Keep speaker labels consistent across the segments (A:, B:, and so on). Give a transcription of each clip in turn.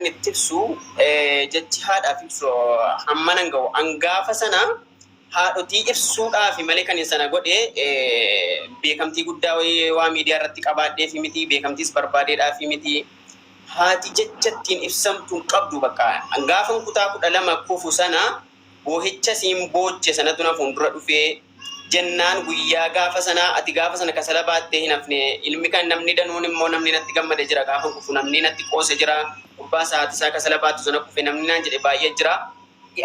A: Itti ibsu, jechi haadhaaf ibsu hammana hin ga'u. An gaafa sana haadhotii ibsuudhaafi malee kanin sana godhe beekamtii guddaa wayii waa miidiyaa irratti qabaadheefi miti, beekamtiis barbaadeedhaafi miti. Haati jecha ittiin ibsamtu hin qabdu bakka. An gaafan kutaa 12 kufu sana boohicha isiin booche sanatu na fuundura dhufee jennaan guyyaa gaafa sanaa ati gaafa sana kasala baattee hin hafne ilmi kan namni danuun immoo namni natti gammade jira, gaafan kufu namni natti qoose jira, gurbaa haati isaa kasala baattu sana kufe namni naan jedhe baay'ee jira.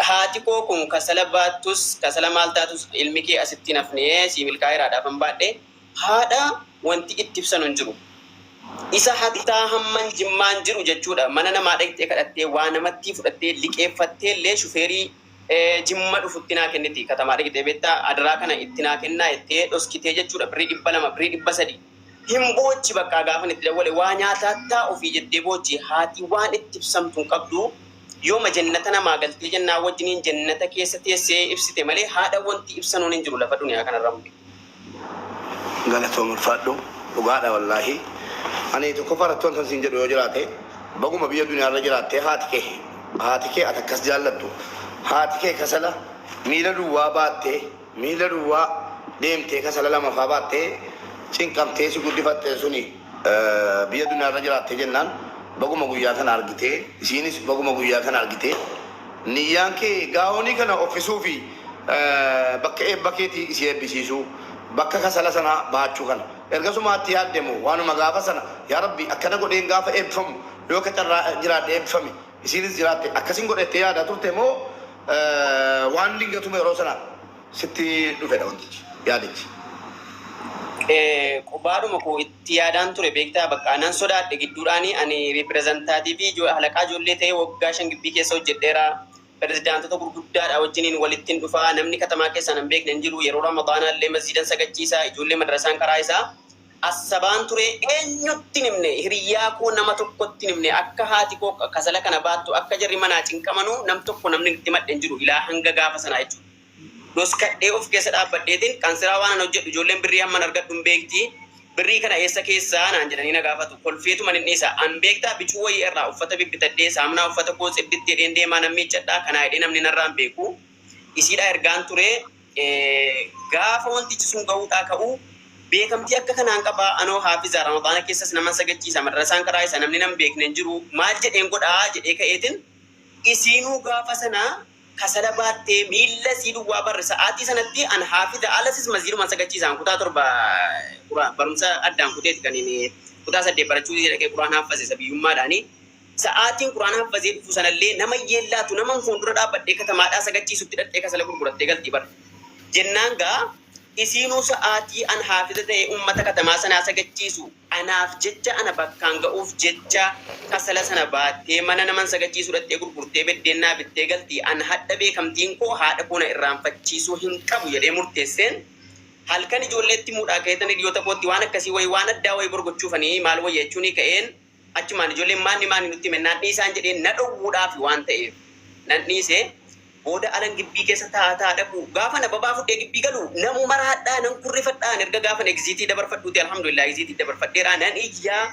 A: Haati koo kun kasala baattus kasala maal taatus ilmi kee asitti hin hafne, sii milkaa'eeraadhaafan baadhe. Haadha wanti itti ibsanu hin jiru. Isa hattaa hamman Jimmaan jiru jechuudha mana namaa dhaqxee kadhattee waa namattii fudhattee liqeeffattee illee shufeerii Jimma dhufutti naa kenniti, katamaa dhaqxee beektaa, adaraa kana itti naa kennaa jettee dhoskitee jechuudha, birrii 200, birrii 300 hin boochi bakkaa gaafan itti dawwale waa nyaataattaa ofii jettee boochi. Haati waan itti ibsamtu hin qabdu, yooma jennata namaa galtee jennaa wajjiniin jennata keessa teessee ibsite malee haadha wanti ibsanuun hin jiru lafa duniyaa kanarra hundi.
B: Galatoom, ulfaadhu, dhugaadha wallaahi. Ani tokkoffaa irratti wantan siin jedhu yoo jiraate, baguma biyya duniyaa irra jiraattee haati kee ati akkas jaallattu, haati kee kasala miila duwwaa baattee, miila duwwaa deemtee, kasala lamafaa baattee cinqamtee si guddifatte suni biyya duniyaa irra jiraattee jennaan baguma guyyaa kana argitee, isiinis baguma guyyaa kana argitee. Niyyaan kee gaawonii kana uffisuu fi bakka eebba keetii isii eebbisiisuu, bakka kasala sanaa baachuu kana ergasumaatti yaadde moo waanuma gaafa sana yaa Rabbi akkana godheen gaafa eebbifamu yoo akka carraa jiraadhe eebbifame isiinis jiraatte akkasin godha jettee yaadaa turte moo waan dingatuma yeroo sana sitti dhufedha wantichi, yaadichi?
A: Qubaadhuma koo itti yaadaan ture beektaa, bakka nan sodaadhe gidduudhaani. Ani representative halaqaa ijoollee ta'ee waggaa 5 gibbii keessa hojjedheera. Pirezidaantota gurguddaadha wajjiniin walittin dhufa. Namni katamaa keessaa nan beekne hin jiru. Yeroo Ramadaanaa illee masjiidan sagachiisa, ijoollee madrasaan karaa isaa assabaan ture. Eenyutti hin himne, hiriyaa koo nama tokkotti hin himne akka haati koo kasala kana baattu, akka jarri manaa cinqamanu nam tokko namni itti madhe hin jiru ilaa hanga gaafa sanaa jechuudha. Dhoskadhee of keessa dhaabbadheetin qansiraa waanan hojjedhu ijoolleen birrii hamman argadhu hin beekti. Birrii kana eessa keessaa naan jedhanii na gaafatu. Kolfeetuman hin dhiisa. An beektaa bicuu wayii irraa uffata bibbitadhee saamunaa uffata koo tsidditti jedheen deemaa nan miiccadha. Kanaa jedhee namni narraa hin beeku. Isiidhaa ergaan ture. Gaafa wantichi sun ga'uudhaa ka'u beekamtii akka kanaan qaba. Anoo haafiza, Ramadaana keessas naman sagachiisa, madrasaan karaa isa namni nan beekne hin jiru. Maal jedheen godhaa jedhee ka'eetin isiinuu gaafa sana kasala baattee miilla isii duwwaa barre sa'aatii sanatti an haafiza alasis masjiiduman sagachiisa. An kutaa 7 barumsa addaan kuteeti kan inni kutaa 8 barachuu dhaqee Quraan haffase sabiyyummaadhaani. Sa'aatiin Quraan haffazee dhufu sanallee nama yeellaatu naman fuuldura dhaabbadhee katamaadhaa sagachiisutti dhaqxee kasala gurgurattee galti bar. Jennaan gaa isiinuu sa'aatii an haafiza ta'ee ummata katamaa sanaa sagachiisu anaaf jecha, ana bakkaan ga'uuf jecha kasala sana baattee mana naman sagachiisu dhaqxee gurgurtee beddeennaa bittee galti. An hadha beekamtiin koo haadha koo na irraanfachiisuu hin qabu jedhee murteesseen halkan ijoolleetti himuudhaa ka'eetan hiriyoota kootti waan akkasii wayii, waan addaa wayii bor gochuufanii maal wayya jechuunii ka'een. Achumaan ijoolleen maanni maanni nutti himennaan dhiisaan jedheen, na dhowwuudhaafi waan ta'eef nan dhiise. Booda alan gibbii keessa taa'aa taa'aa dhaqu gaafan ababaa fudhee gibbii galu namu maraadhaa, nan kurrifadhaa. An erga gaafan egziitii dabarfadhuuti, alhamdulillah, egziitii dabarfadheeraa, nan iyyaa,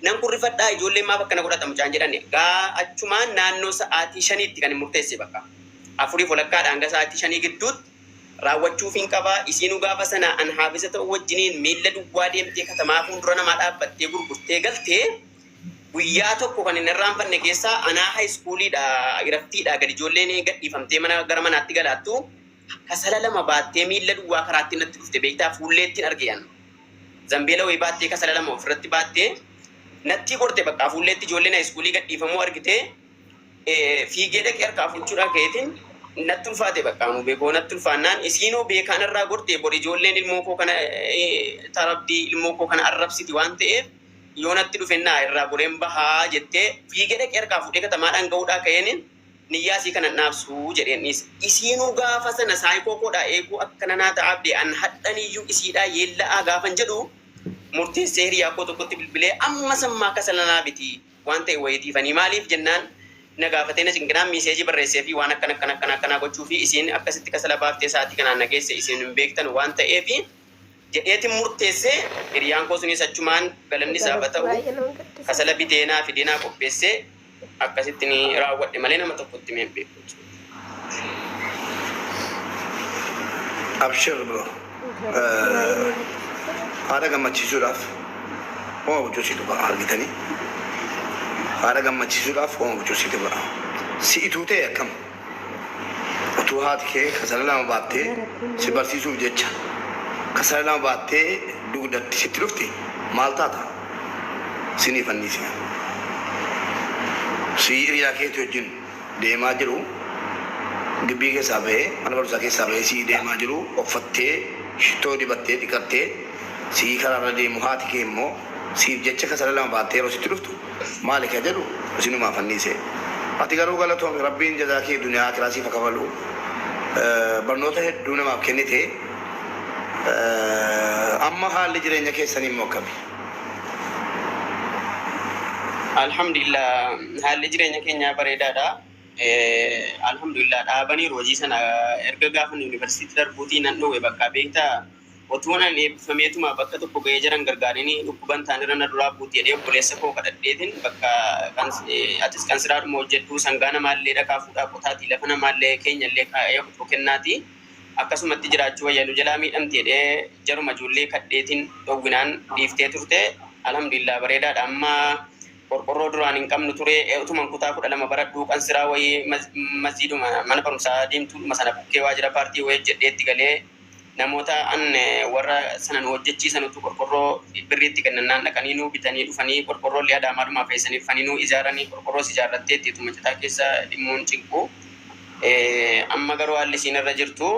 A: nan kurrifadhaa. Ijoolleen maaf akkana godhata mucaan jedhan. Gaa achumaan naannoo sa'aatii 5tti kan hin murteesse, bakka afuriif walakkaadha hanga sa'aatii 5 gidduutti raawwachuufiin qaba. Isiinuu gaafa sana an haafiza ta'uu wajjiniin miilla duwwaa deemtee katamaa fuuldura namaa dhaabbattee gurgurtee galte. Guyyaa tokko kan hin irraanfanne keessaa anaa high schoolidha, iraftiidha gad ijoolleen gadhiifamtee mana gara manaatti galaattu kasala lama baattee miilla duwwaa karaatti natti dhufte beektaa, fuulleettiin arge an. Zambeela wayii baattee, kasala lama ofirratti baattee nattii gorte, bakka fuulleetti ijoolleen high schoolii gadhiifamuu argite. Fiigee dhaqee harkaa fuuchuudhaa ka'eetiin natti ulfaate, bakka anu beekoo natti ulfaannaan isiinuu beekaan irraa gorte, bor ijoolleen ilmoo koo kana tarabdii, ilmoo koo kana arrabsiti waan ta'eef yoo natti dhufennaa irraa goreen bahaa jettee fiigee dhaqee harkaa fuudhee katamaadhaan ga'uudhaa ka'een niyyaa isii kana dhaabsuu jedheen dhiise. Isiinuu gaafa sana saayikoo koodhaa eeguu akkana naa ta'aabde an hadhaniyyuu isiidhaa yeella'aa gaafan jedhu murteessee hiriyaa koo tokkotti bilbilee amma sammaa kasala naa biti waan ta'e wayitiifanii maaliif jennaan na gaafatee na cinqinaan miiseejii barreessee fi waan akkana akkana akkana akkanaa gochuu fi isiin akkasitti kasala baaftee sa'aatii kanaan na geesse isin hin beektan waan ta'eef jedheetin murteessee. Hiriyaan koo sunis achumaan galanni isaaf haa ta'u
C: Baay'ee nama gaddisiisa.
A: Kasala bitee naa fidee naa qopheessee. Akkasitti ni raawwadhe malee nama tokkotti himee hin beeku jechuudha.
B: Abshir bro. Haadha gammachiisuudhaaf homa buchuu siitu ba'a argitanii. Haadha gammachiisuudhaaf homa buchuu siitu ba'a. Si'ituu ta'e akkam? Utuu haati kee kasala lama baattee si barsiisuuf jecha kasala lama baattee dugdatti sitti dhufte maal taata? Sinii fanniise. Si hiriyaa keetii wajjin deemaa jiru gibbii keessaa bahee mana barumsaa keessaa bahee sii deemaa jiru uffattee shittoo dibattee dhiqattee sii karaarra deemu haati kee immoo siif jecha kasala lama baattee yeroo sitti dhuftu maali ka jedhu isinumaa fanniise. Ati garuu galatoomi rabbiin jazaa kee duniyaa akiraa siif ha kafalu barnoota hedduu namaaf kennite amma haalli jireenya keessanii immoo akkami?
A: Alhamdulillah haalli jireenya keenyaa bareedaadha. Alhamdulillah dhaabaniiru hojii sana erga gaafa yuunivarsiitii darbuutii nan dhoowwe bakka beektaa otuun ani eebbifameetuma bakka tokko ga'ee jiran gargaarini dhukkuban taanirra na duraa buuti jedhee obboleessa koo kadhadheetin bakka atis kan siraadhuma hojjedhu sangaa namaallee dhakaa fuudhaa qotaatii lafa namaallee keenyallee kaa'ee otoo kennaatii akkasumatti jiraachuu wayya nu jalaa miidhamti jedhee jaruma ijoollee kadheetiin dhowwinaan dhiiftee turte. Alhamdulillah bareedaadha. Amma qorqorroo duraan hin qabnu ture utuman kutaa 12 baradhuu qansiraa wayii masjiiduma mana barumsaa deemtuudhuma sana bukkee waajjira paartii wayii hojjedheetti galee namoota an warra sana nu hojjechiisanutu qorqorroo birriitti kennannaan dhaqanii nuu bitanii dhufanii qorqorroo illee adaamaadhumaa feesanii dhufanii nuu ijaaranii qorqorroos ijaarratteetti utuma citaa keessa dhimmuun cinqu. Amma garuu haalli isiin irra jirtu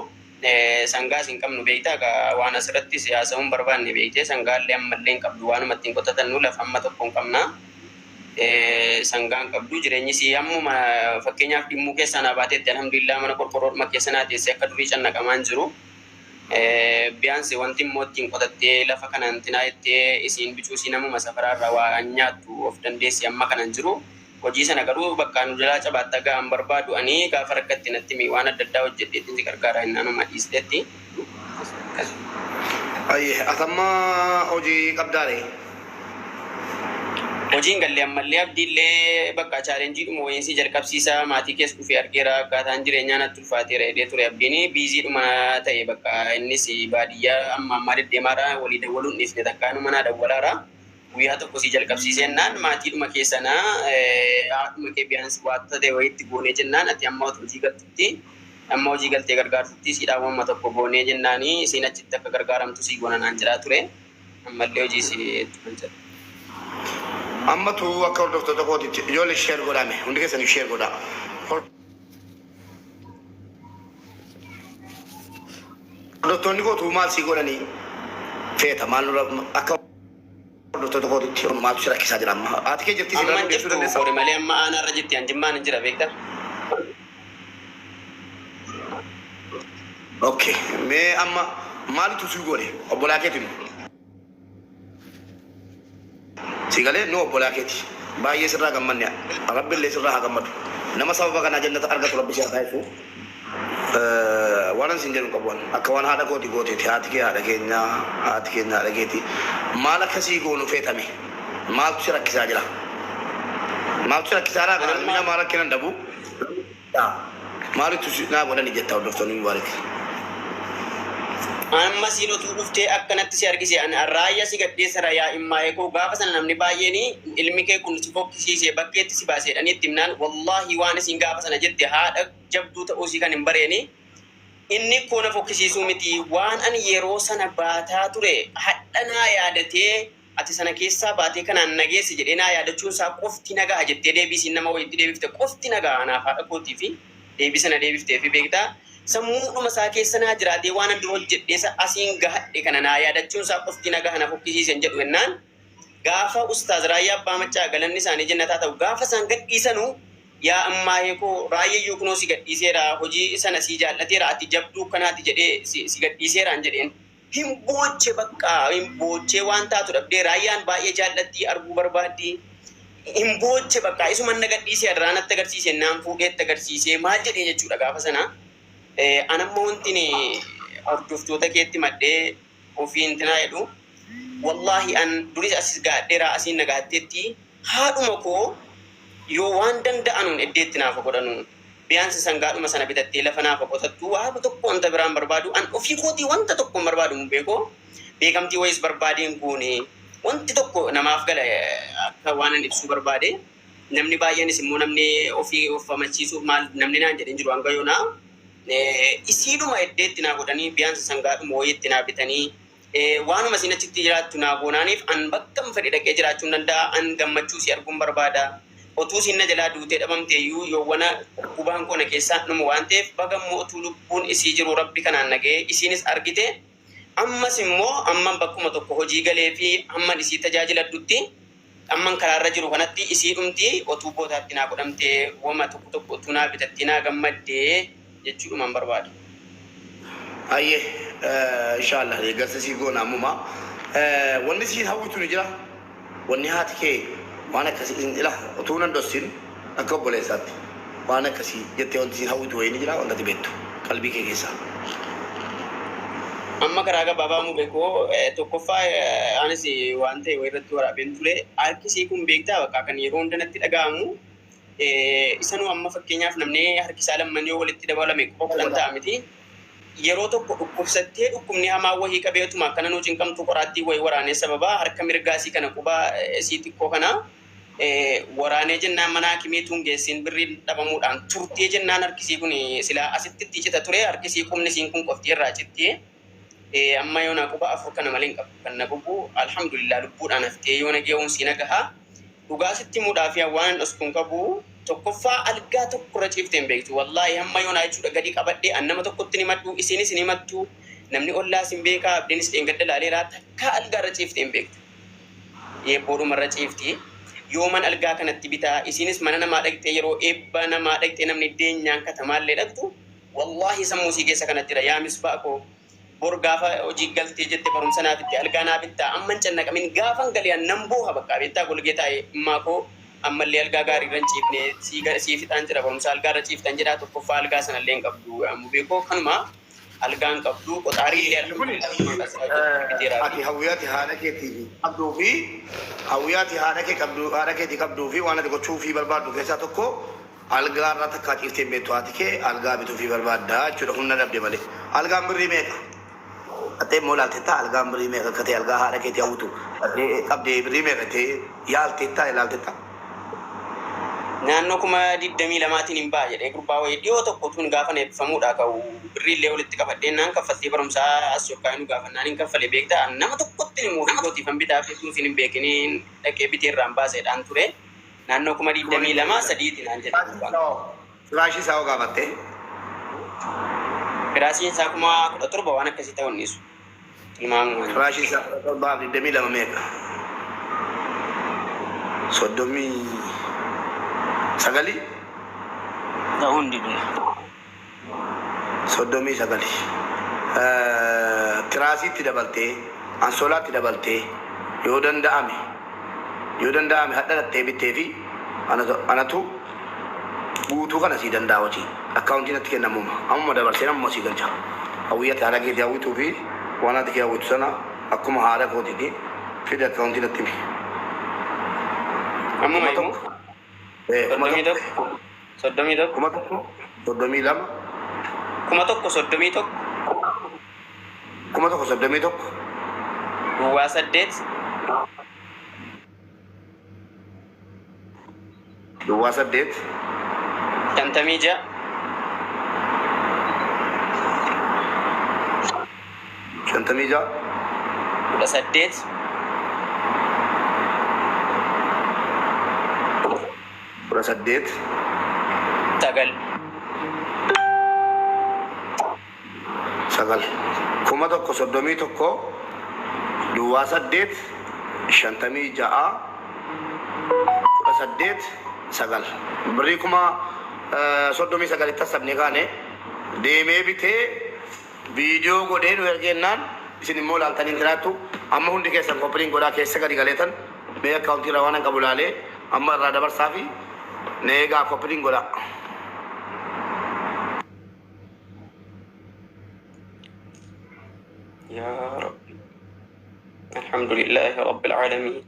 A: sangaas hin qabnu beektaa egaa waan asirratti si haasa'uu hin barbaanne beektee sangaallee ammallee hin qabdu waanuma ittiin qotatannu lafa amma tokko hin qabna. Sangaa hin qabdu jireenyi isii ammuma fakkeenyaaf dhimmuu keessaa naa baateetti alhamdulillah mana qorqorroodhuma keessa naa teessee akka durii cannaqamaa hin jiru. Biyaansi wanti immoo ittiin qotattee lafa kana intinaa jettee isiin bicuu isii namuma safaraarraa waa nyaattu of dandeessi amma kana hin jiru. Hojii sana garuu bakka nu jalaa cabaatta ga'a hin barbaadu ani gaafa rakkatte natti himi waan adda addaa hojjedheetin si gargaara jennaan homa dhiisteetti. Akkas.
B: Ayyee ati amma hojii qabdaa ree?
A: Hojii hin galle ammallee abdiillee bakka chaalenjiidhuma wayiin si jalqabsiisa maatii kees dhufee argeera akkaataan jireenyaa natti ulfaateera jedhee ture abdiin biiziidhuma ta'e bakka innis baadiyyaa amma ammaa deddeemaara walii dawwaluun hin dhiifne takkaa inuma naa dawwalaara. Guyyaa tokko si jalqabsiisee jennaan maatiidhuma kee sana haadhuma kee biyaansi waanta ta'e wayiitti goonee jennaan ati amma hojii galtutti amma hojii galtee gargaartutti siidhaan wamma tokko goonee jennaani isiin achitti akka gargaaramtu sii goona naan jedhaa ture ammallee hojii si itti jedha.
B: Amma tuu akka hordoftoota kootitti ijoollee share godhaa mee hundi keessanii share godhaa. Hordoftoonni koo tuu maal sii godhanii feeta maal nurra akka hordoftoota kootitti maaltu si rakkisaa jira amma haati kee jirti si
A: Amma
B: irraa
A: hin
B: nu deebisuu
A: jirtu
B: dandeessaa?
A: boori malee amma aanaarra jirti an jimmaan hin jira beekta.
B: Okay mee amma maalitu sii godhe obbolaa keeti nu si galee nu obbolaa keeti baay'ee sirraa gammanne rabbi illee sirraa haa gammadu nama sababa kanaa jannata argatu rabbi si haa taasisu Waanan siin jedhu hin qabu an. Akka waan haadha kooti gooteeti. Haati kee haadha keenya, haati keenya haadha keeti. Maal akka sii goonu feetame? Maaltu si rakkisaa jira? Maaltu si rakkisaa jira?
A: An
B: Ilmi
A: amma
B: namaa rakkina hin dhabu. Maalitu si naa godhani jetta hordoftoonni Mubaarik?
A: Amma siin utuu dhuftee akkanatti si argise ani raayyaa si gadheessara yaa immaayee koo gaafa sana namni baay'een ilmi kee kun si fokkisiise bakkeetti si baase jedhanii itti himnaan wallaahi waan isin gaafa sana jette haadha jabduu ta'uu isii kan hin bareeni inni koo na fokkisiisuu miti waan ani yeroo sana baataa ture hadha naa yaadatee ati sana keessaa baatee kanaan na geesse jedhee naa yaadachuun isaa qofti na gaha jettee deebii isiin nama wayiitti deebifte qofti na gaha anaaf haadha kootii fi deebii sana deebiftee fi beektaa sammuudhuma isaa keessa naa jiraatee waan an dura hojjedhee isa asiin gahadhe kana naa yaadachuun isaa qofti na gaha na fokkisiise hin jedhu jennaan gaafa ustaaz Raayyaa Abbaa Maccaa galanni isaanii jennataa ta'u gaafa isaan gadhiisanu yaa ammaahee koo raayyayyuu kunoo si gadhiiseera hojii sana sii jaallateera ati jabduu kanaati jedhee si gadhiiseeraan jedheen. Hin booche bakka hin boochee waan taatu dhabdee raayyaan baay'ee jaallattii arguu barbaaddi. Hin booche bakka isuman na gadhiisee adaraa natti agarsiise naan fuudhee itti agarsiisee maal jedhee jechuudha gaafa sana. Anamma wanti hordoftoota keetti madhee ofii intinaa jedhu wallaahi an duris asis gaadheera asiin na gaatteetti haadhuma koo Yoo waan danda'anuun eddeetti naaf godhanu, biyaansi sangaadhuma sana bitattee lafa naaf qotattu, waa tokko wanta biraan barbaadu an ofii kootii wanta tokko hin barbaadu. Beekoo beekamtii wayis barbaadeen goone wanti tokko namaaf gala akka waan an ibsuu barbaade. Namni baay'eenis immoo namni ofii of amachiisuuf maal namni naan jedhin jiru hanga yoonaa. Isiidhuma eddeetti naa godhanii, biyaansi sangaadhuma wayiitti naa bitanii, waanuma isin achitti jiraattu naa goonaaniif an bakka fedhe dhaqee jiraachuu hin danda'a. An gammachuu si arguun barbaada. Otuu isin na jalaa duutee dhabamte iyyuu yoowwana gubaan koo na keessaa dhumu waan ta'eef, baga immoo otuu lubbuun isii jiru Rabbi kanaan naga'ee isiinis argite. Ammas immoo amman bakkuma tokko hojii galee fi amman isii tajaajiladhutti, amman karaarra jiru kanatti, isii dhumti otuu bootaatti naa godhamte, wama tokko tokko otuu naa bitattee naa gammaddee jechuudhumaan barbaada.
B: Ayyee, inshallah deeggarsa sii goona ammuma. Wanni siin hawwitu ni jira. Wanni haati kee waan akkasii ila utuu nan dhossin akka obboleessaatti waan akkasii jettee wanti siin hawwitu wayii ni jira, wanta ati beektu qalbii kee keessaa.
A: Amma karaa gabaabaa mu beekoo, tokkoffaa anis waan ta'e wayirratti waraabeen ture. Harkisii kun beektaa, bakka kan yeroo hunda natti dhaga'amu isanuu amma fakkeenyaaf namni harkisaa lamman yoo walitti dabalame quba 10 ta'a miti. Yeroo tokko dhukkubsattee dhukkubni hamaa wahii qabeetuma akkana nuu cinqamtu qoraattii wayii waraanee sababa harka mirgaa isii kana quba isii xiqqoo kana waraanee jennaan mana hakimii tun geessiin birriin dhabamuudhaan turtee jennaan harkisii kun silaa asitti itti cita ture, harkisii qubni isiin kun qofti irraa cittee. Amma yoona quba 4 kana malee hin qabu kan na gubu. Alhamdulillah, lubbuudhaan haftee yoona ge'uun si nagaha. Dhugaa sitti himuudhaa fi waan dhosku hin qabu. Tokkoffaa, algaa tokko irra ciiftee hin beektu wallaahi hamma yoonaa jechuudha. Gadi qabadhee an nama tokkotti hin himadhu, isinis hin himattu, namni ollaas hin beekaa, abdiinis dheengadda ilaaleera, takkaa algaa irra ciiftee hin beektu. Eebboodhuma irra ciifti. Yooman algaa kanatti bitaa, isinis mana namaa dhaqxee, yeroo eebba namaa dhaqxee, namni deenyaan katamaallee dhaqxu, wallaahi sammuu isii keessa kana jira: "Yaa Misbaa koo, bor gaafa hojii galtee jette barumsa naa fitte algaa naa bittaa, amma hin cannaqamin." Gaafan galee an nan booha, bakka beektaa golgee taa'e, "Immaa koo, ammallee algaa gaarii irra hin ciifne, sii fixaan jira barumsa, algaa irra ciiftan" jedhaa. Tokkoffaa algaa sanallee hin qabdu. Beekoo kanuma algaa hin qabdu, qoxaarii illee alhamdulillah biteeraa.
B: Ati hawwiyaati haadha keetii qabduu fi hawwiyaati haadha kee qabdu, haadha keetii qabduu fi waan ati gochuu fi barbaaddu keessaa tokko algaa irraa takkaa ciiftee hin beektu haati kee, algaa bituu fi barbaadda jechuudha humna dhabde malee. Algaan birrii meeqa? Dhattee immoo ilaaltettaa algaan birrii meeqa akka ta'e, algaa haadha keetii hawwitu qabdee birrii meeqa ta'e yaaltettaa, ilaaltettaa?
A: Naannoo 22,000n hin ba'a jedhee gurbaa wayii dhiyoo tokko tun gaafa eebbifamuudha ka'u birrii illee walitti qabadhee naan kaffaltii barumsaa as yookaan gaafannaan hin kaffale. Beektaa, nama tokkotti immoo ofii kootiifan bitaa fi tun isin hin beekiniin dhaqee bitee irraan baaseedhaan ture. Naannoo 22,000, 3ti naan jedhe gurbaan.
B: Firaashii isaa hoo gaafattee?
A: Firaashiin isaa 17,000 waan akkasii ta'uu hin dhiisu. Tilmaamumaan.
B: Firaashii isaa 17f 22 meeqa? 39?
A: Ta'uu hin didu.
B: 39. Tiraasiitti dabaltee, ansoolaatti dabaltee, yoo danda'ame hadha dhattee bittee fi anatu guutuu kana sii danda'a hojii. Akkaawuntii natti kennamuma. Ammuma dabarsee ammuma sii galcha. Hawwiyyatti haadha keetii hawwituu fi waan haati kee hawwitu sana akkuma haadha kootiiti fide, akkaawuntii natti himi.
A: Ammuma
B: Kuma
A: himu.
B: tokko. Kuma
A: Soddomii
B: tokko.
A: tokko. 31.
B: 1032.
A: 1031.
B: 1031.
A: 08.
B: 08.
A: 56.
B: 56.
A: 18.
B: 18.
A: 9.
B: 9. 1031 08 56 18 9. Birrii 39,000tti hassabnee kaane deemee bitee viidiyoo godhee nu ergeennaan isin immoo ilaaltanii hin jiraattu. Amma hundi keessan copy link godhaa keessa gadi galeetan mee akkaawuntii irraa waan hin qabu ilaalee amma irraa dabarsaa fi na eegaa, copy link godhaa.
A: يا ربي، الحمد لله رب العالمين.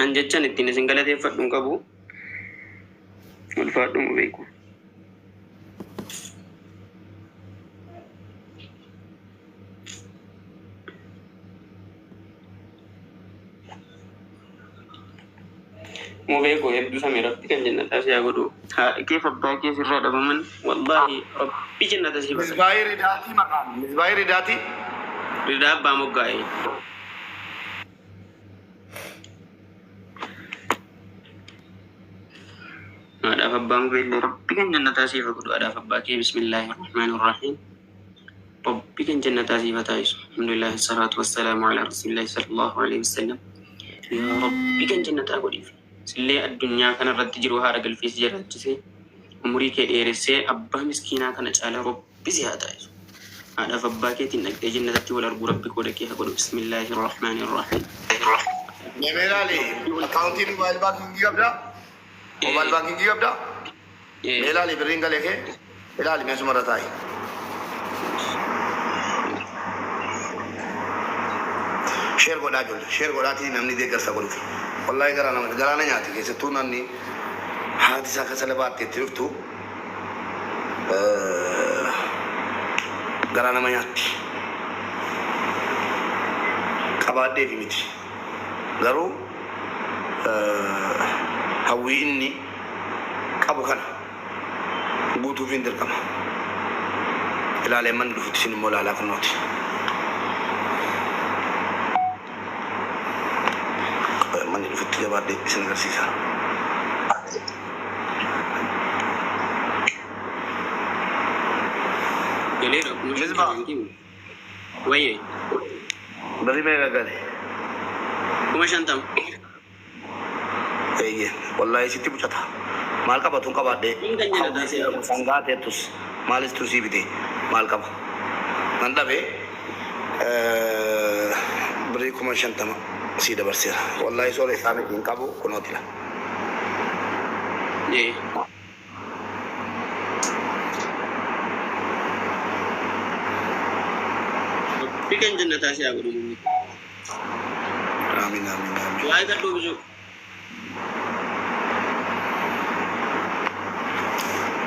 A: An jechan ittiin isin galateeffadhu hin qabu. Ulfaadhu beeku. Mubee koo eebbifame Rabbi kan jannataa si haa godhu. Haadha keef abbaa kee sirraa dhabaman wallaahi Rabbi jannata siif haa galchu.
B: Misbaahii Ridaatii maqaan. Misbaahii Ridaatii.
A: Ridaa abbaa moggaa'e. Haadhaaf abbaa mubeellee Rabbi kan jannataa siif haa godhu. Haadhaaf abbaa kee bismillaahi rahmaani rahiim. Rabbi kan jannataa siif haa taasisu. Alhamdulillahi salaatu wassalaamu ala rasuulillahi sallallahu alaihi wasallam. Yaa Rabbi kan jannataa godhiif. Sillee addunyaa kanarratti jiru haara galfii si jiraachisee umurii kee dheeressee abbaa miskiinaa kana caala Rabbi si haa taasisu. Haadhaaf abbaa keetiin dhaqxee jannatatti wal arguu Rabbi qooda kee haa godhu. Bismillaahi rahmaani rahiim.
B: Mee ilaali akkaawuntii mobile baankingii qabdaa? Mobile baankingii qabdaa? Mee ilaali birriin galee kee ilaali mee sumarra taa'i. Share godhaa ijoollee share godhaatii namni deeggarsa godhufi. Wallaahi garaa nama garaa na nyaati keessattuu namni haati isaa kasala baattee itti dhuftu garaa nama nyaatti. Qabaadheefi miti garuu hawwii inni qabu kana guutuufiin dirqama. Ilaalee manni dhufutti isin immoo ilaalaa kunooti. Manni dhufutti jabaadhee isin agarsiisa.
A: Galeera kuma
B: Misbaa.
A: 50 Wayyee.
B: Birrii meeqa gale?
A: 50,000.
B: Eeyyee wallaahi sitti bucata. Maal qaba tun qabaadhee
A: Kun kan
B: hawwii
A: jannataa
B: si
A: siif haa
B: sangaa teettus maalis tun sii bite maal qaba. Nan dhabe birrii 50,000 sii dabarseera. Wallaahi soora isaa miti hin qabu kunootila.
A: Ee. Rabbi kan jannataa si haa godhu mummy.
B: Amiin amiin amiin.
A: Du'aa eegadhuu bisuu.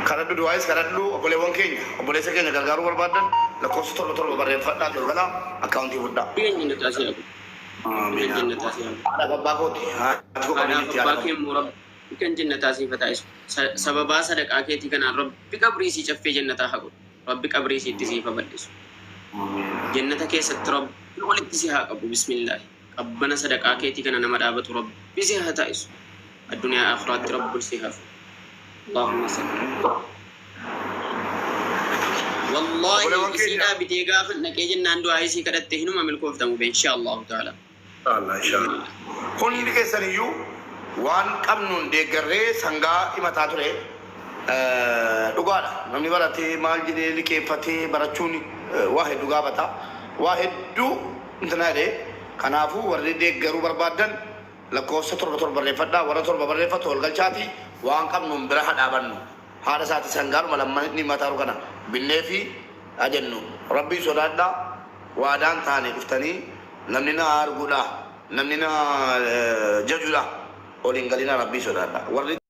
B: Kadhadhu du'aayis kadhadhu obboleewwan keenya obboleessa keenya gargaaruu barbaadan lakkoofsa 7 7 barreeffadhaa galgalaa akkaawuntii fudhaa.
A: Rabbi kan jannataa si haa godhu. Rabbi
B: Amiin
A: kan
B: amiin.
A: jannataa si haa godhu.
B: Haadhaaf abbaa kooti. Haati koo
A: Haadhaaf
B: qabdi jirti
A: abbaa
B: haadha
A: kee immoo Rabbi kan jannataa siif haa taasisu. Sababaa sadaqaa keetii kanaan Rabbi qabrii sii caffee jannataa haa godhu. Rabbi qabrii siitti siif haa bal'isu. Jannata keessatti Rabbi walitti si haa qabu. Bismillaahi. Qabbana sadaqaa keetii kana nama dhaabatu Rabbi si haa taasisu. Addunyaa akhiraatti Rabbi si haa fuudhu. Allahumma salli. Wallaahi
B: Obboleewwan keenya.
A: isiidhaa bitee gaafa dhaqee jennaan du'aa isii kadhatte hinuma milkooftamu be insha Allahu ta'ala.
B: Inshallah inshallah. Hundi keessan iyyuu waan qabnuun deeggarree sangaa himataa ture. Dhugaadha. Namni baratee maal jedhee liqeeffatee barachuun waa hedduu gaafata. Waa hedduu intina jedhee. Kanaafuu warri deeggaruu barbaaddan lakkoofsa 7 7 barreeffadhaa. Warra 7 barreeffatu ol galchaati waan qabnuun bira haa dhaabannu. Haadha isaati sangaadhuma lamman inni himataaru kana binneefi haa jennu. Rabbiin sodaadhaa waadaan taane dhuftanii namni na arguudha namni na jajuudha ol hin galinaa Rabbii sodaadhaa. Warri.